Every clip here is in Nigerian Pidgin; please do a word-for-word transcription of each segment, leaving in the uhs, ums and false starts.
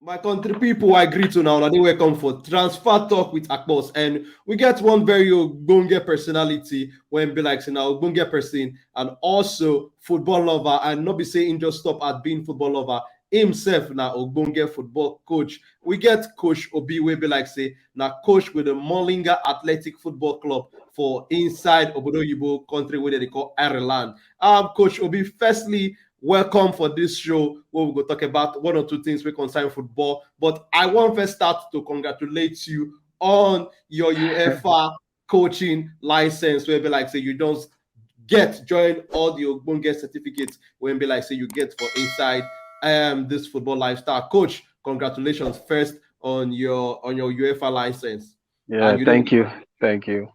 My country people, I greet una. Una dey welcome for Transfer Talk with Akpos. And we get one very ogbonge personality wey be like say na ogbonge person and also football lover. And no be say him just stop at being football lover. Himself na ogbonge football coach. We get Coach Obi wey be like say na coach with the Mullingar Athletic Football Club for inside Obodo Oyibo country wey dem dey call Ireland. Um, Coach Obi, firstly, welcome for this show where we go talk about one or two things wey concern football. But I wan first start to congratulate you on your UEFA coaching license, wey be like say you don get join all the ogbonge certificates wey be like say you get for inside um this football lifestyle. Coach, congratulations first on your, on your UEFA license. Yeah, And you know- thank you. Thank you.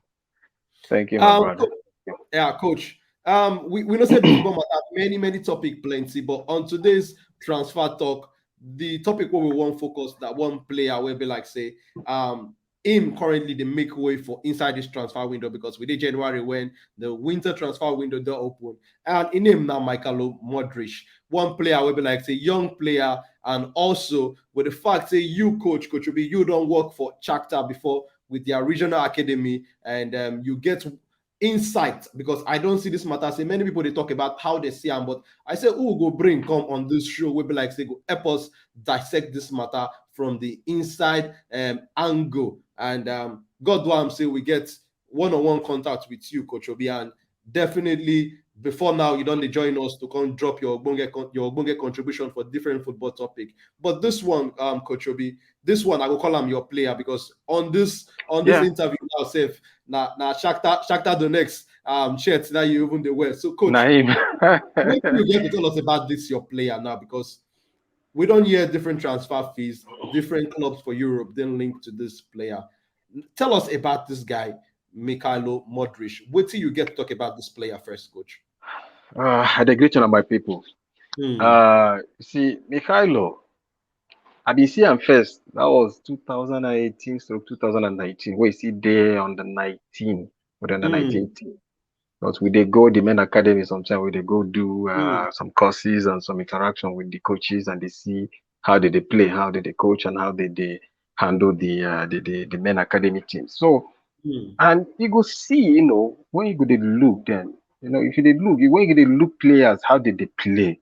Thank you, my Um, brother. co- yeah, Coach. Um, we, we know say football matter, many, many topic plenty, but on today's Transfer Talk, the topic wey we wan focus, that one player wey be like say um him currently dey make way for inside this transfer window, because we dey January when the winter transfer window don open, and him name na Michailo Mudryk, one player wey be like say young player, and also with the fact say you, Coach, Coach Obi, you don work for Shakhtar before with their regional academy, and um, you get insight, because I don see this matter say many people dey talk about how dem see am, but I say who go bring come on this show wey be like say go help us dissect this matter from the inside um, angle. And um, God do am say we get one-on-one contact with you, Coach Obi, and definitely before now you don dey join us to come drop your ogbonge con- your ogbonge contribution for different football topic. But this one, um, Coach Obi, this one I go call am your player, because on this, on this Yeah. interview now sef, na na Shakhtar, Shakhtar Donetsk um shirt that you even dey wear. So, Coach, Na him. wetin you get to tell us about this your player now? Because we don hear different transfer fees, different clubs for Europe then linked to this player. Tell us about this guy, Michailo Mudryk. Wetin you get to talk about this player first, Coach? Uh, I dey greet una, my people. Hmm. Uh, see, Michailo, I bin see am first. That was two thousand and eighteen stroke two thousand and nineteen, wey he still dey under nineteen, for the under Hmm. nineteen team. But we dey go the men academy sometimes. We dey go do uh, Hmm. some courses and some interaction with the coaches, and dey see how dem dey play, how dem dey coach, and how dem dey handle the uh, the, the the men academy team. So, Hmm. and you go see, you know, when you go dey look, then, you know, if you dey look, when you dey look players, how dem dey play,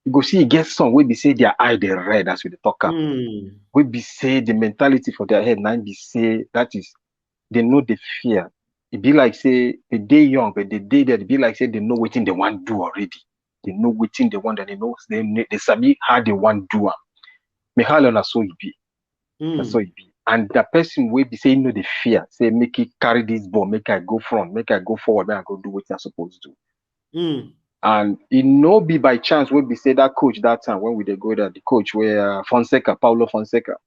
you go see e get some wey be say their eye dey red as we dey talk am. Hmm. Wey be say the mentality for their head na be say that is, dem no dey fear. E be like say dem dey young, but dem dey there. E be like say dem know wetin dem wan do already. Dem know wetin dem want, and dem know dem, dem sabi how dem wan do am. Michailo na so e be. Na Hmm. so e be. And the person wey be say e no dey fear, say make e carry this ball, make I go front, make I go forward, make I go do wetin I suppose do. Hmm. And e no be by chance wey be say that coach that time when we dey go there, the coach wey uh, Fonseca, Paulo Fonseca,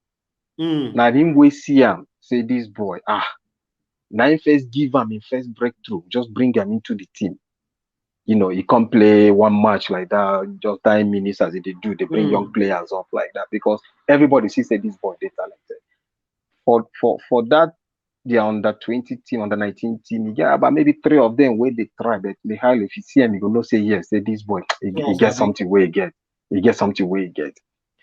Hmm. na him wey see am, say this boy, ah, na him first give am him first breakthrough, just bring am into the team. You know, he come play one match like that, just nine minutes as e dey do, dem bring Hmm. young players up like that because everybody see say this boy dey talented. For for for that their under twenty team, under nineteen team, e get about maybe three of them wey dey try, but Michailo, if you see him, you go know say yes, say this boy, he, Yeah, he get sabi. Something wey he get. He get something wey he get.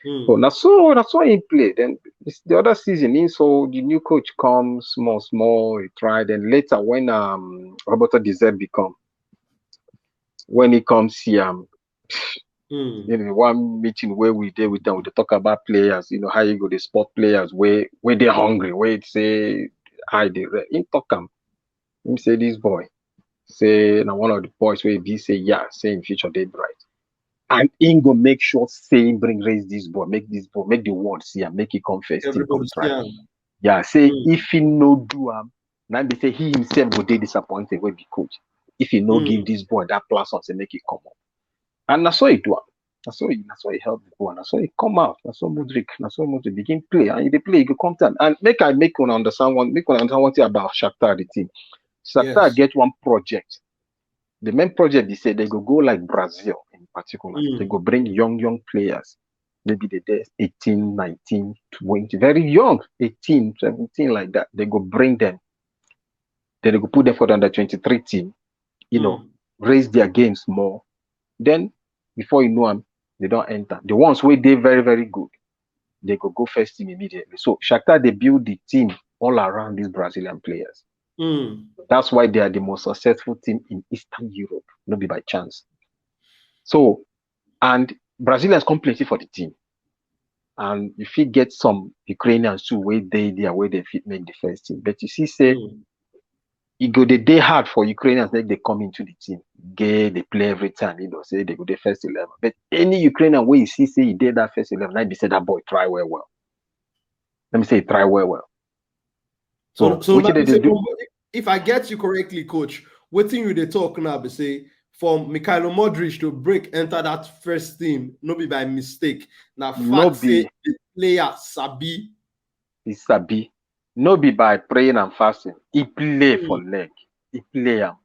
Hmm. So na so na so he play. Then this, the other season, he so the new coach come small small, he try. Then later when um Roberto De Zerbi come, when he come see am, Hmm. you know, one meeting where we dey with them, we dey talk about players, you know, how you go dey spot players where where they hungry, where it say how they re-, he talk am. He say this boy, say na one of the boys where he say yeah, say in future they bright. And he go make sure say he bring raise this boy, make this boy, make the world see am, make he come first, he Everybody come see try. am. Yeah, say Hmm. if he no do am, now they say he himself go dey disappointed when be coach. If he no Hmm. give this boy that platform, say make he come up. And na so he do am. Na so he, na so he help the boy. Na so he come out. Na so Mudryk, na so Mudryk begin play. And if they play, he go come time. And make I make una understand one, make una understand one thing about Shakhtar, the team. Shakhtar Yes. Get one project. The main project they say they go go like Brazil in particular. Mm. They go bring young, young players. Maybe they dey eighteen, nineteen, twenty, very young, eighteen, seventeen like that. They go bring them. Then they go put them for the under twenty-three team, you know, Mm. raise their games more. Then before you know them, they don't enter. The ones where they very, very good, they go go first team immediately. So Shakhtar, they build the team all around these Brazilian players. Mm. That's why they are the most successful team in Eastern Europe, not be by chance. So, and Brazilians come plenty for the team. And you fit get some Ukrainians too, where they there, where they fit make the first team. But you see, say, Mm. it go the day hard for Ukrainians, like they come into the team, get they play every time, you know, say they go the first eleven. But any Ukrainian way you see, say he did that first eleven, like they say that boy try well, well. Let me say, try well, well. So, So, so what let did me they say, do? from- if I get you correctly, coach, what thing you they talk now, be say from Mykhailo Modric to break enter that first team, no be by mistake. Now, No fact say be. The player sabi. He sabi. No be by praying and fasting. He play for Mm. leg. He play am.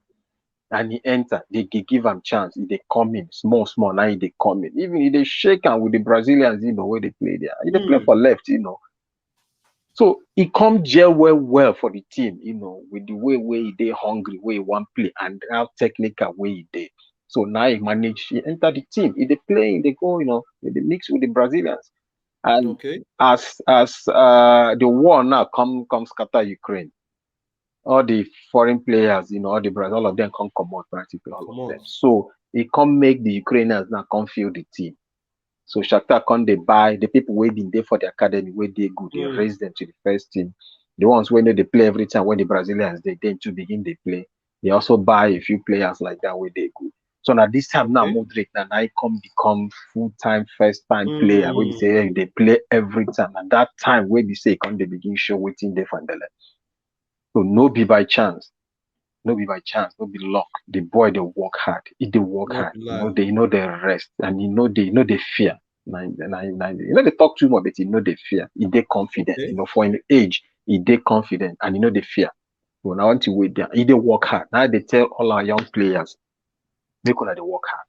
And he enter. They gi- give him chance. He they come in small, small. Now he they come in. Even he they shake am with the Brazilians, you know, where they play there. He they play Mm. for left, you know. So he come gel well, well for the team, you know, with the way where he they hungry, where he want play, and how technical way he they. So now he manage, he enter the team. He they play, he they go, you know, he they mix with the Brazilians. And Okay. as as uh the war now come come scatter Ukraine, all the foreign players, you know, all the Brazil, all of them come come out practically, all Come of them. out. So it come make the Ukrainians now come feel the team. So Shakhtar come they buy the people where been there for the academy, where they good, they Mm. raise them to the first team. The ones where they play every time when the Brazilians they then to begin they play. They also buy a few players like that where they good. So now this time now Okay. Modric now, now he come become full time first time player. Where they Mm. say, hey, they play every time. And that time where they say come they begin show waiting there for the left. So no be by chance. No be by chance. No be luck. The boy they work hard. He they work No hard. be You know lie. they you know they rest and you know they you know they fear. Nine, nine, nine, you know they talk too much, but you know they fear. He they confident. Okay. You know for an age, he they confident and you know they fear. So now want to wait there. He they work hard. Now they tell all our young players, make una they work hard.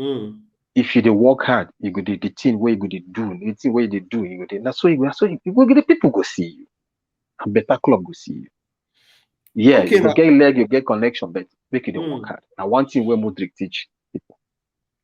Mm. If you they work hard, you go the, the thing where you go they do, the thing where you they do, you go they. That's so you that's so you go the people go see you. And better club go see you. Yeah, Okay, you go now get leg, you get connection, but make you they work Mm. hard. Now one thing where Modric teach people.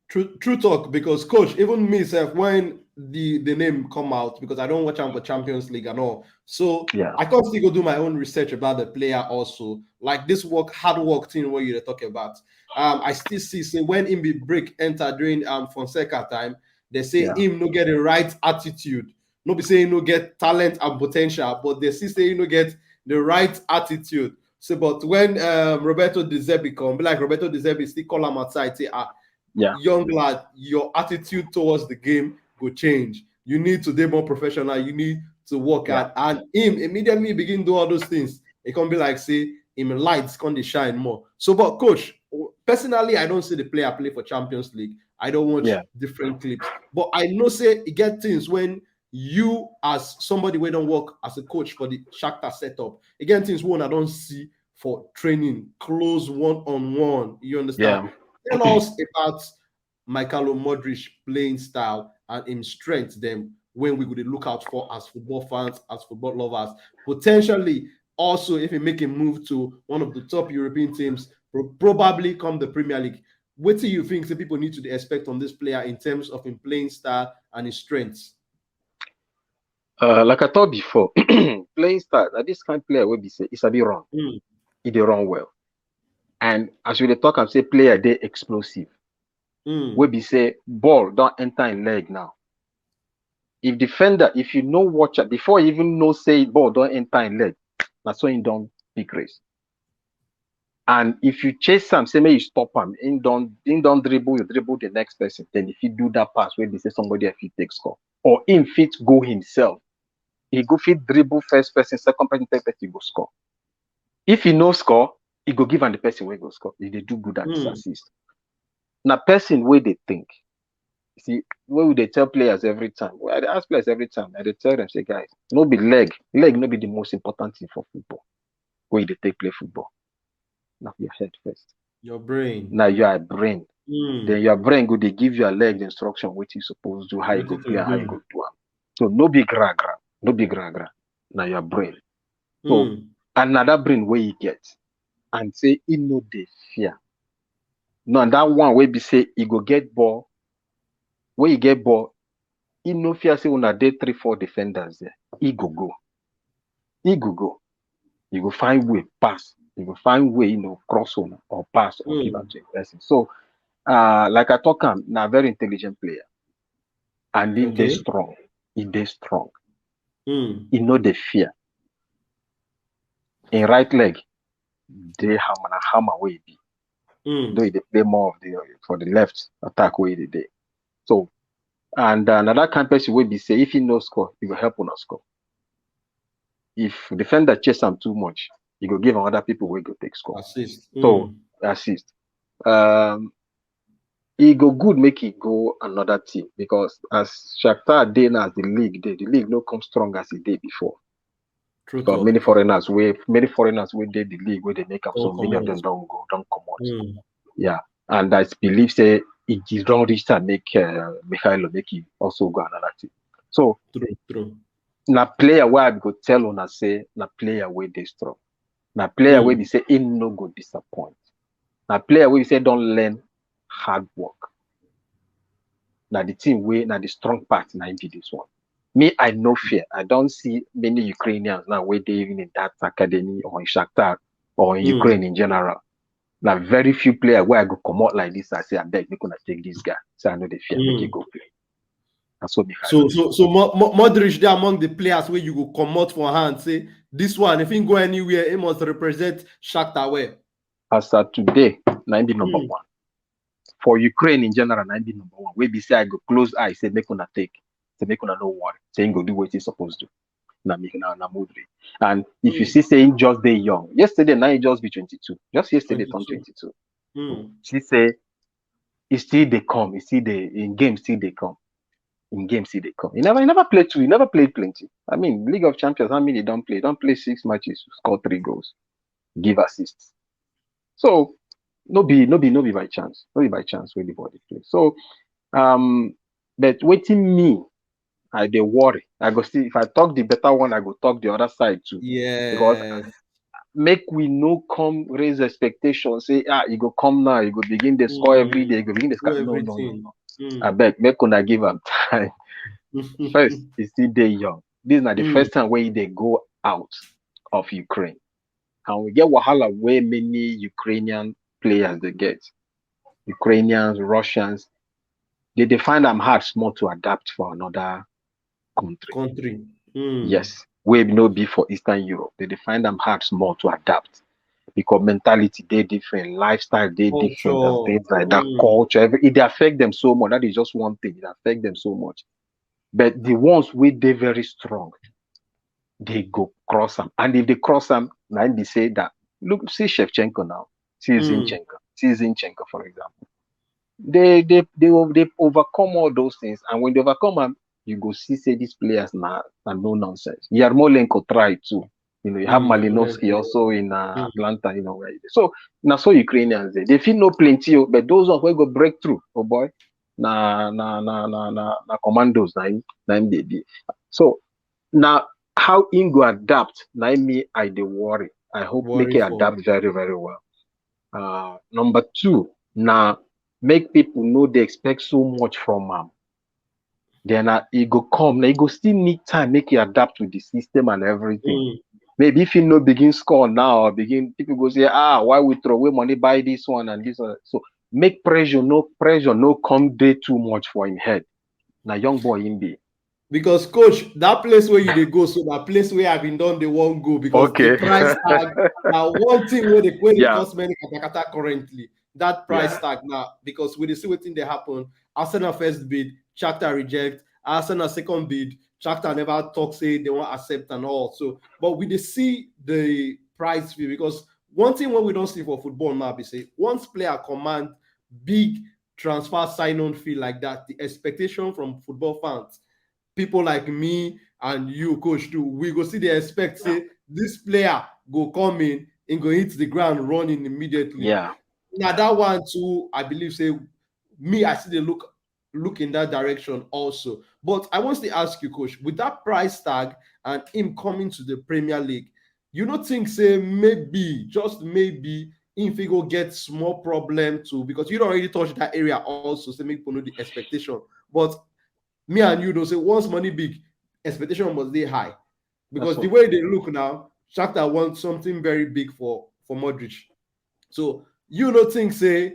True, true talk, because coach, even me self, when the the name come out, because I don't watch am for Champions League and all, so Yeah. I can't still go do my own research about the player also. Like this work, hard work thing where you talk about. Um, I still see say when him be break enter during um Fonseca time, they say Yeah. him no get the right attitude. No be say he no get talent and potential, but they still say he no get the right attitude. So, but when um, Roberto De Zerbi come, be like Roberto De Zerbi still call him outside, say, ah, Yeah. young lad, your attitude towards the game go change. You need to be more professional. You need to work Yeah. hard. And him immediately begin do all those things. It can be like say him lights can they shine more. So, but coach, personally, I don't see the player play for Champions League. I don't watch Yeah. different clips, but I know say it get things when you as somebody where don't work as a coach for the Shakhtar setup. Again, things one I don't see for training, close one on one. You understand? Yeah. Tell us about Mykhailo Modric playing style and him strength them when we would look out for as football fans, as football lovers. Potentially, also if he make a move to one of the top European teams, pro- probably come the Premier League. What do you think the people need to expect on this player in terms of him playing style and his strengths? Uh, like I thought before, playing style, that this kind of player will be say it's a bit wrong. Mm, He dey run well. And as we dey talk, I'm say player they explosive. mm, We be say ball don't enter in leg now. If defender, if you know watch it, before you even know say ball don't enter in leg, that's when you don't pick race. And if you chase him, say may you stop him, he don't he don't dribble, you dribble the next person. Then if you do that pass where they say somebody if he take score, or him fit go himself, he go fit dribble first person, second person, third person, he go score. If he no score, he go give am the person wey go score. He dey do good at his mm, assist. Na person wey dey think. See, wey we dey tell players every time. Well, I dey ask players every time. I dey tell them, say, guys, no be leg. Leg no be the most important thing for football. Wey you dey take play football. Na your head first. your brain. Na your brain. Mm, Then your brain go dey give your leg the instruction what you suppose do, how you what go it play, will and how you do. go do am. So no be gra gra, no be gra gra. Na your brain. So Mm, another brain wey you get and say he no dey fear. No, and that one wey be say he go get ball. When you get ball, he no fear say una dey three, four defenders there. He go go. He go go. You go find way pass. You go find way, you know, cross on or pass or give Mm. am to a person. So, uh, like I talk am, na very intelligent player, and he dey Okay. strong. He dey strong. Mm. He no dey fear. In right leg, dey hammer na hammer wey e be. Mm. Though he dey play more of the for the left attack wey he dey. So, and uh, another kind person wey be say if he no score, he go help una score. If defender chase am too much, he go give another people wey go take score. Assist. So Mm. assist. Um, he go good make he go another team because as Shakhtar dey now, as the league dey, the league no come strong as e dey before. True Because talk. many foreigners wey many foreigners wey dey the league wey dey make am, Don so many of them comot. don go, don comot. Mm. Yeah, and I believe say it is don reach time make uh, Mikhailo make he also go another team. So True, true. na player wey I go tell una say na player wey dey strong. Na player wey Mm. be say he no go disappoint. Na player wey be say don learn hard work. Na the thing wey na the strong part na him be this one. Me, I no fear. I don see many Ukrainians now wey dey even in that academy or in Shakhtar or in Mm. Ukraine in general. Na very few player wey I go comot like this. I say, abeg, make una take this guy. Say I no dey fear, make he Mm. go play. Na so me. So so so Mo- Mo- Modric dey among the players wey you go comot for hand. Say this one, if he go anywhere, he must represent Shakhtar well. As at today, na him be number Mm. one. For Ukraine in general, na him be number one. Wey be say I go close eye, say make una take, say make una no worry, say he go do wetin he suppose do. Na me na na Modric. And if you Mm. see say he just dey young, yesterday na he just be twenty-two. Just yesterday turn twenty-two. twenty-two. Mm. See say he still dey come. He still dey in game, still dey come. In game, still dey come. He never, he never played too. He never played plenty. I mean, League of Champions, how many don play? Don play six matches, score three goals, give assists. So no be no be no be by chance. No be by chance wey the body play. So um, but wetin me I dey worry. I go see if I talk the better one, I go talk the other side too. Yes. Make we no come raise expectations. Say ah, he go come now. He go begin dey score every Mm. day. He go begin dey Do score. No, no, no, everything. no. Mm. Abeg, make una give am time. First, he still dey young. This na the Mm. first time wey he dey go out of Ukraine, and we get wahala wey many Ukrainian players dey get. Ukrainians, Russians, they dey find am hard small to adapt for another country. Country. Mm. Yes, wey no be for Eastern Europe. They dey find am hard small to adapt because mentality dey different, lifestyle dey different, and Culture. things like that. Mm. Culture, every, it dey affect them so much. That is just one thing. It affect them so much. But the ones wey dey very strong, they go cross am. And if they cross am, na im be say that look, see Shevchenko now, see Mm. Zinchenko, see Zinchenko, for example. They they they will they overcome all those things, and when they overcome am, you go see say these players na na no nonsense. Yarmolenko try too. You know, you have Mm, Malinovsky Yarmolenko. Also in uh, Mm. Atlanta. You know, where you so na so Ukrainians dey. They fit no plenty, oh, but those ones wey go break through, oh boy, na na na na na, na commandos na im na im dey be. So na how im go adapt na im me I dey worry. I hope make Worry he for. Adapt very very well. Uh, number two, na make people no dey expect so much from am. Then uh, he go come. Now he go still need time make he adapt to the system and everything. Mm. Maybe if he no begin score now, or begin people go say, ah, why we throw away money buy this one and this one. So make pressure no pressure no come dey too much for him head. Na young boy him be. Because coach, that place where you dey go, so that place where I been done they won't go because Okay. The price tag. Now one thing where they where they Yeah. Cost many katakata currently. That price Yeah. Tag now because we dey see wetin dey happen. Arsenal first bid, Shakhtar reject. Arsenal second bid, Shakhtar never talk say they won't accept and all. So, but we dey see the price fee because one thing what we don't see for football now be say once player command big transfer sign-on fee like that, the expectation from football fans, people like me and you, coach, too, we go see they expect say this player go come in and go hit the ground running immediately. Yeah. Now that one too, I believe say me, I see they look look in that direction also. But I want to ask you, coach, with that price tag and him coming to the Premier League, you don't think say maybe, just maybe, if he go get small problem too, because you don't already touch that area also, say make people know the expectation. But me and you know say once money big, expectation must dey high, because That's the what- way they look now, Shakhtar want something very big for for Modric. So you no think say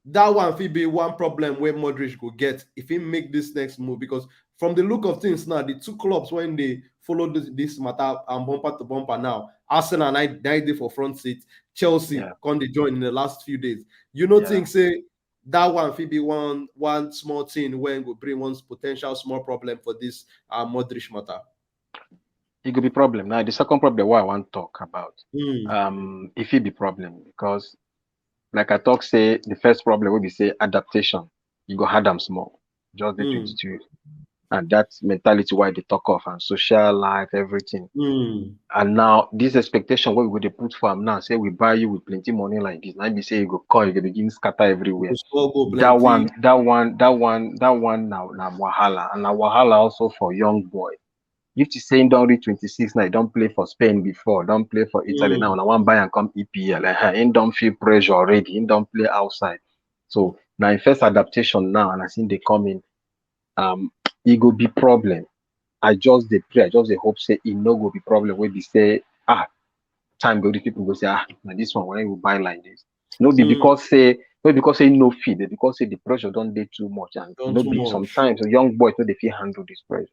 that one fit be one problem where Modric go get if he make this next move, because from the look of things now, the two clubs when they follow this, this matter and bumper to bumper now, Arsenal na dey for front seat, Chelsea Yeah. come dey join in the last few days. You no Yeah. think say that one fit be one one small thing when go bring one potential small problem for this uh, Modric matter? It could be problem. Now the second problem what I want to talk about. Mm. Um, if it be problem because, like I talk, say the first problem will be say adaptation. You go hard them small, just the Mm. twenty-two, and that's mentality why they talk of and social life, everything. Mm. And now this expectation what we go to put for him now, say we buy you with plenty money like this. Now we say you go call, you go begin scatter everywhere. Go score goal That one, plenty. that one, that one, that one now na wahala, and na wahala also for young boy. If you say he don't reach twenty-six now, he don't play for Spain before, don't play for Italy Mm. now. Now one buy and come E P L, uh, he don't feel pressure already. He don't play outside. So now in first adaptation now, and I think they come in, um, it go be problem. I just dey pray, I just dey hope say it no go be problem. Wey be say ah, time go the people go say ah, now this one when you buy like this. No be Mm. because say no because say no fit, but because say the pressure don't dey too much, and Don no too be much. Sometimes young boys no dey fit handle this pressure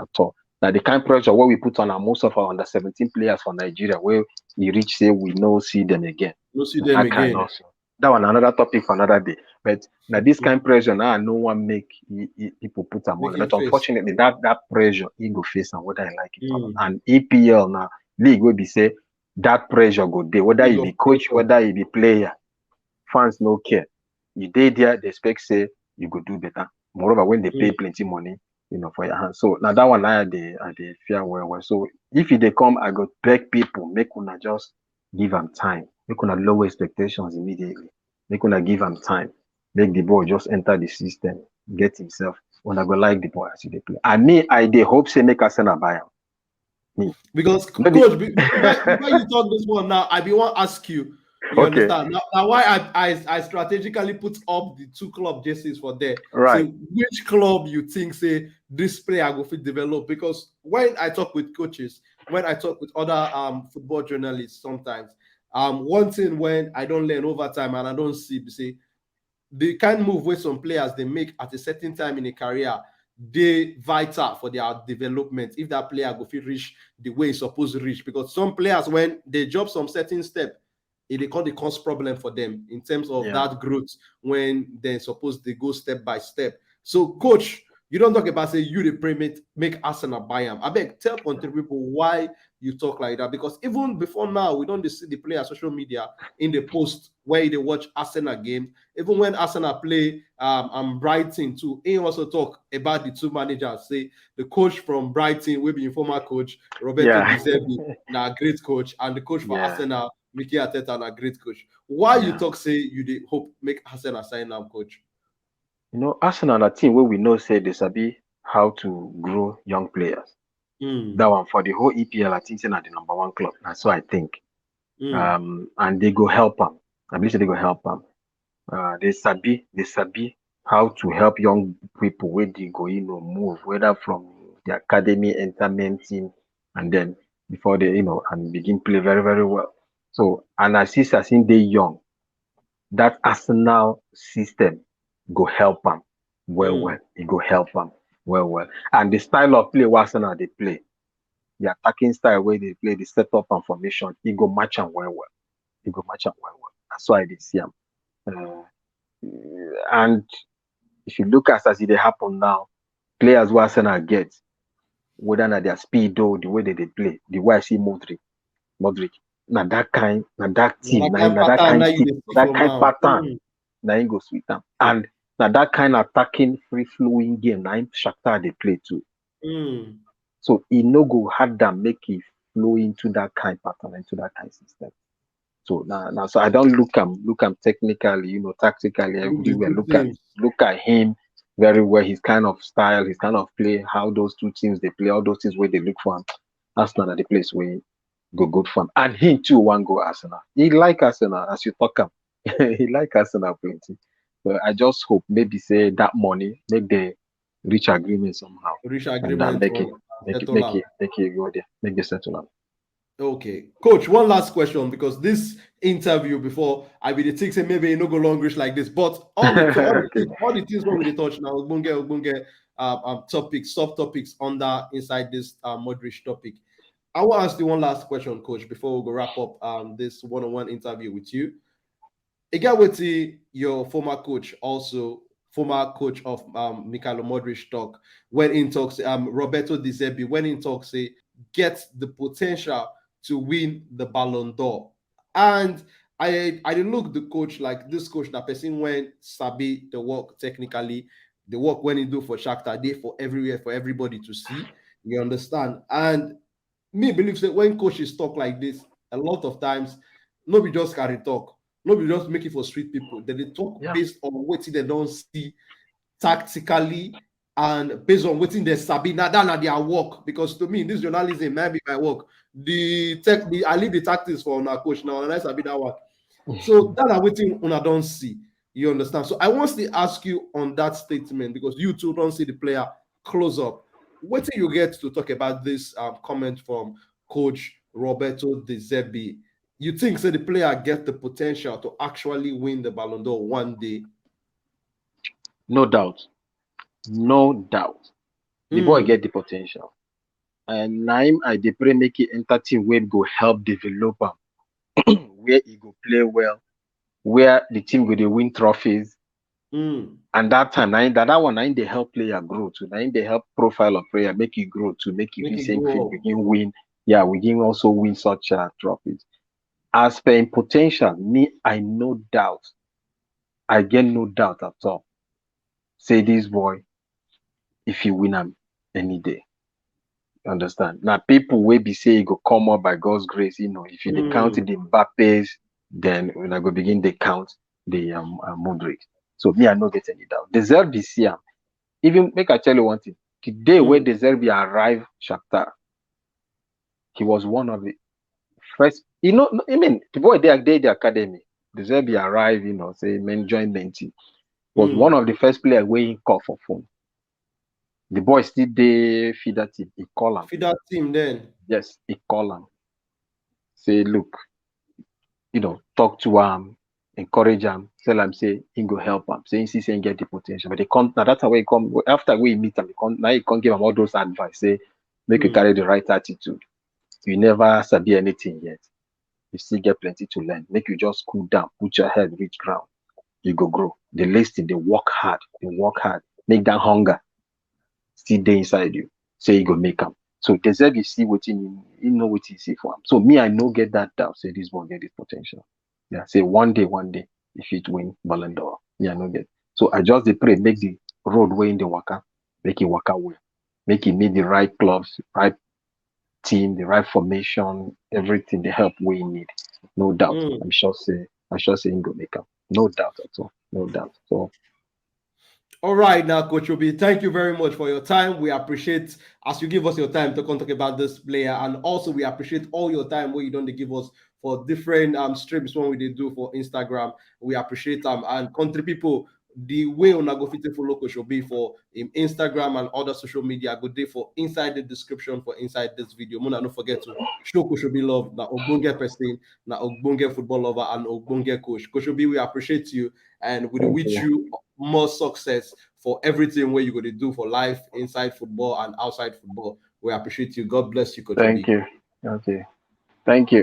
at all. Now the kind pressure what we put on our most of our under seventeen players for Nigeria, where we reach say we no see them again. No see Na them that kind again. Also. That one another topic for another day. But now this Mm. kind pressure now no one make i- i- people put them on. Make But it face. Unfortunately, that that pressure he go face and whether I like it or Mm. not. And E P L now league will be say that pressure go there. Whether League you of be coach, pressure. Whether you be player, fans no care. You dey there, they expect say you go do better. Moreover, when they pay Mm. plenty money, you know, for your hand. So now that one I dey I dey fear well well. So if you dey come, I go beg people make una just give am time. Make una lower expectations immediately. Make una give am time. Make the ball just enter the system, get himself. Una go like the ball as he dey play. And me, I dey hope say make Arsenal buy am. Me. Because No be- coach, be- before, before you talk this one now, I be want ask you. You Okay. Understand? Now, now why I, I I strategically put up the two club jerseys for there. Right. So which club you think say this player go fit develop? Because when I talk with coaches, when I talk with other um football journalists, sometimes um one thing when I don't learn over time and I don't see be say the kind move where some players they make at a certain time in a career they vital for their development if that player go fit reach the way he's supposed to reach, because some players when they drop some certain step, it they call the cause problem for them in terms of Yeah. That growth when they suppose they go step by step. So coach, you don't talk about say you the pray make, make Arsenal buy him. I beg tell country people why you talk like that, because even before now we don't see the player social media in the post where they watch Arsenal game. Even when Arsenal play um and Brighton too, he also talk about the two managers. Say the coach from Brighton will be former coach Roberto Yeah. De Zerbi, now a great coach, and the coach for Yeah. Arsenal, Mikel Arteta, now a great coach. Why you Yeah. Talk say you did hope make Arsenal sign now, coach? You know, Arsenal na team where we know say they sabi how to grow young players. Mm. That one for the whole E P L, I think say na the number one club. That's what I think. Mm. Um, and they go help them. I believe say they go help them. Uh, they sabi, they sabi how to help young people where they go, you know, move, whether from the academy, entertainment team, and then before they, you know, and begin play very, very well. So, and as since I think they young, that Arsenal system go help them well, Mm. well. It go help them well, well. And the style of play where Arsenal they play, the attacking style where they play, the setup and formation, it go match them well, well. It go match them well, well. That's why they see them. Uh, and if you look at as it dey happen now, players where Arsenal get, whether na their speed or the way that they play, the way I see Modric, Modric, na that kind, na that team, That na, kind na that pattern kind now you team, dey see that for kind now. Pattern, Mm. na him go sweet them. And na that kind of attacking, free flowing game, na him Shakhtar they play too. Mm. So he no go hard them, make it flow into that kind pattern, into that kind system. So now, now, so I don't look am, look am technically, you know, tactically, Look the everywhere. two Look at teams. Look at him very well. His kind of style, his kind of play, how those two teams they play, all those things where they look for him. Arsenal are the place where go good for him, and he too one go Arsenal. He like Arsenal as you talk him. He like Arsenal plenty. But I just hope maybe say that money make they reach agreement somehow. Reach And then agreement. make it on- make it settle make am. it make it go there. Make the settle am. Okay, coach. One last question, because this interview before, I be the thing say maybe e no go long reach like this, but all the, all the, Okay. things, all the things wey we dey touch now, ogbonge, ogbonge, um, um, topics, subtopics under inside this uh, Modric topic. I will ask you one last question, coach, before we go wrap up um this one-on-one interview with you. E get wetin your former coach, also former coach of um, Mikhailo Modric, talk when he talks um, Roberto De Zerbi, when he talks say get the potential to win the Ballon d'Or. And I I dey look the coach like this coach na person when sabi the work technically, the work when he do for Shakhtar dey for everywhere for everybody to see. You understand? And me believe say when coaches talk like this, a lot of times, no be just carry talk, no be just make it for street people. They dey talk Yeah. based on wetin they don see tactically and based on wetin they sabi. Now that na their work, because to me, this journalism might be my work. The tech, the I leave the tactics for una coach now, and I sabi that work. So that na wetin una don see. You understand? So I want to ask you on that statement, because you too don see the player close up. Wetin you get to talk about this um, comment from coach Roberto De Zerbi? You think say the player get the potential to actually win the Ballon d'Or one day? No doubt. No doubt. The boy Mm. get the potential. And na him I dey pray make he enter team wey go help develop am, where he go play well, where the team go dey win trophies. Mm. And that time, na him, that, that one, na him dey help player grow too. Na him dey help profile of player make he grow too, make he Make be he same grow field, up. Begin win. Yeah, we can also win such uh, trophies. As per him potential, me, I no doubt. I get no doubt at all. Say this boy, if you win am any day, you understand? Now people will be say he go come up by God's grace. You know, if you dey count Mm. the Mbappes, then when I go begin dey count the um, uh, Modric. So me, I no get any doubt. De Zerbi see am. Even make I tell you one thing. The day where Mm. De Zerbi arrive Shakhtar, he was one of the first. You know, I mean, the boy dey dey the academy. De Zerbi arrive, you know, say men join Menti. Was Mm. one of the first player wey he call for phone. The boy still dey feed that team. He call am. Feed that team then. Yes, he call am. Say, look, you know, talk to am, encourage am, tell am say he go help am. Say he see say he get the potential. But they come now. That's how he come after we meet am. He come now. He come give am all those advice. Say make you Mm. carry the right attitude. You never sabi anything yet. You still get plenty to learn. Make you just cool down, put your head reach ground. You go grow. The list, they work hard, they work hard. Make that hunger still dey inside you. Say you go make am. So De Zerbi see wetin he, he know wetin he see for am. So me, I no get that doubt. Say this boy get the potential. Yeah, say one day, one day, he fit win Ballon d'Or. Yeah, I no get. So I just dey pray make the road wey he dey waka, make he waka well, make he meet the right clubs, right team, the right formation, everything, the help wey he need. No doubt. Mm. I'm sure say I'm sure say he go make am. No doubt at all. No doubt. So All right, now, Coach Obi, thank you very much for your time. We appreciate as you give us your time to come talk about this player, and also we appreciate all your time where you don't give us for different um streams when we dey do for Instagram. We appreciate them, and country people, the way una go fit follow Coach Obi for in Instagram and other social media go dey for inside the description for inside this video. Mona, don't forget to show Coach Obi love. Na ogbonge person, na ogbonge football lover, and ogbonge coach. Coach Obi, we appreciate you, and we Thank wish you. you more success for everything where you go to do for life inside football and outside football. We appreciate you. God bless you, Coach Thank Obi. You. Okay. Thank you.